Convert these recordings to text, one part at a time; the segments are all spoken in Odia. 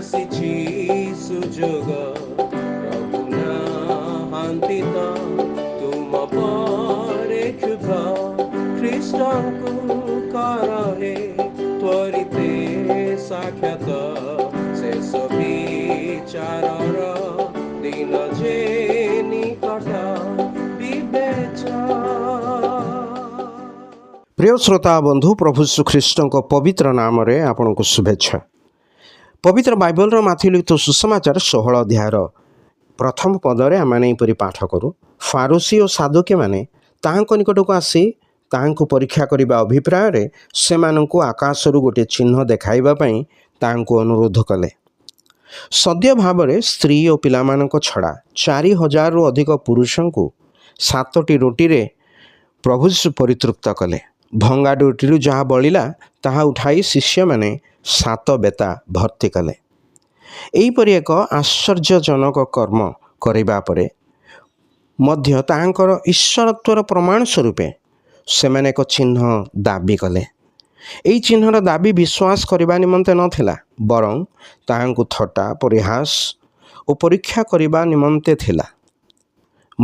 ଆସିଛି ସୁଯୋଗ। ପ୍ରଭୁ ନାହାନ୍ତି ତ ତୁମ ପରେ କ୍ଷୁବ୍ଧ, ଖ୍ରୀଷ୍ଟଙ୍କୁ କର ହେ ତ୍ୱରିତେ ସାକ୍ଷାତ। ଶେଷ ବିଚାରର ଦିନ ଯେ ନିକଟ, ବିବେଚ। ପ୍ରିୟ ଶ୍ରୋତା ବନ୍ଧୁ, ପ୍ରଭୁ ଖ୍ରୀଷ୍ଟଙ୍କ ପବିତ୍ର ନାମରେ ଆପଣଙ୍କୁ ଶୁଭେଚ୍ଛା। ପବିତ୍ର ବାଇବଲର ମାଥିଉ ସୁସମାଚାର 16 ଅଧ୍ୟାୟର ପ୍ରଥମ ପଦରେ ଆମେମାନେ ଏହିପରି ପାଠ କରୁ, ଫାରୁସି ଓ ସାଦୁକୀମାନେ ତାହାଙ୍କ ନିକଟକୁ ଆସି ତାହାଙ୍କୁ ପରୀକ୍ଷା କରିବା ଅଭିପ୍ରାୟରେ ସେମାନଙ୍କୁ ଆକାଶରୁ ଗୋଟିଏ ଚିହ୍ନ ଦେଖାଇବା ପାଇଁ ତାହାଙ୍କୁ ଅନୁରୋଧ କଲେ। ସଦ୍ୟ ଭାବରେ ସ୍ତ୍ରୀ ଓ ପିଲାମାନଙ୍କ ଛଡ଼ା 4000ରୁ ଅଧିକ ପୁରୁଷଙ୍କୁ ସାତଟି ରୋଟିରେ ପ୍ରଭୁ ଯୀଶୁ ପରିତୃପ୍ତ କଲେ। ଭଙ୍ଗା ରୋଟିରୁ ଯାହା ବଳିଲା, ତାହା ଉଠାଇ ଶିଷ୍ୟମାନେ ସାତ ବେତା ଭର୍ତ୍ତି କଲେ। ଏହିପରି ଏକ ଆଶ୍ଚର୍ଯ୍ୟଜନକ କର୍ମ କରିବା ପରେ ମଧ୍ୟ ତାହାଙ୍କର ଈଶ୍ୱରତ୍ୱର ପ୍ରମାଣ ସ୍ୱରୂପେ ସେମାନେ ଏକ ଚିହ୍ନ ଦାବି କଲେ। ଏହି ଚିହ୍ନର ଦାବି ବିଶ୍ୱାସ କରିବା ନିମନ୍ତେ ନଥିଲା, ବରଂ ତାହାଙ୍କୁ ଥଟ୍ଟା, ପରିହାସ ଓ ପରୀକ୍ଷା କରିବା ନିମନ୍ତେ ଥିଲା।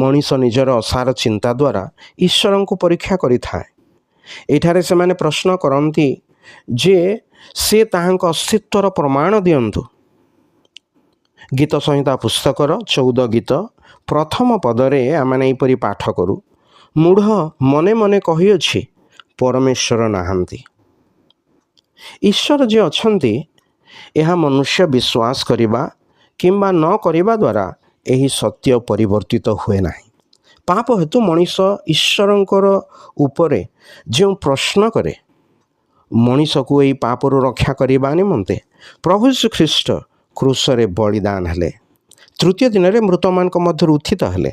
ମଣିଷ ନିଜର ଅସାର ଚିନ୍ତା ଦ୍ୱାରା ଈଶ୍ୱରଙ୍କୁ ପରୀକ୍ଷା କରିଥାଏ। ଏଠାରେ ସେମାନେ ପ୍ରଶ୍ନ କରନ୍ତି ଯେ ସେ ତାହାଙ୍କ ଅସ୍ତିତ୍ୱର ପ୍ରମାଣ ଦିଅନ୍ତୁ। ଗୀତ ସଂହିତା ପୁସ୍ତକର 14 ଗୀତ ପ୍ରଥମ ପଦରେ ଆମେମାନେ ଏହିପରି ପାଠ କରୁ, ମୂଢ଼ ମନେ ମନେ କହିଅଛି, ପରମେଶ୍ୱର ନାହାନ୍ତି। ଈଶ୍ୱର ଯେ ଅଛନ୍ତି, ଏହା ମନୁଷ୍ୟ ବିଶ୍ୱାସ କରିବା କିମ୍ବା ନ କରିବା ଦ୍ୱାରା ଏହି ସତ୍ୟ ପରିବର୍ତ୍ତିତ ହୁଏ ନାହିଁ। ପାପ ହେତୁ ମଣିଷ ଈଶ୍ୱରଙ୍କର ଉପରେ ଯେଉଁ ପ୍ରଶ୍ନ କରେ, ମଣିଷକୁ ଏହି ପାପରୁ ରକ୍ଷା କରିବା ନିମନ୍ତେ ପ୍ରଭୁ ଯୀଶୁ ଖ୍ରୀଷ୍ଟ କ୍ରୁଶରେ ବଳିଦାନ ହେଲେ। ତୃତୀୟ ଦିନରେ ମୃତମାନଙ୍କ ମଧ୍ୟରୁ ଉତ୍ଥିତ ହେଲେ,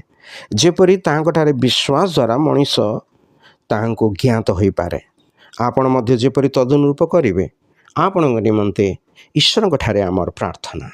ଯେପରି ତାହାଙ୍କଠାରେ ବିଶ୍ୱାସ ଦ୍ୱାରା ମଣିଷ ତାହାଙ୍କୁ ଜ୍ଞାତ ହୋଇପାରେ। ଆପଣ ମଧ୍ୟ ଯେପରି ତଦନୁରୂପ କରିବେ, ଆପଣଙ୍କ ନିମନ୍ତେ ଈଶ୍ୱରଙ୍କଠାରେ ଆମର ପ୍ରାର୍ଥନା।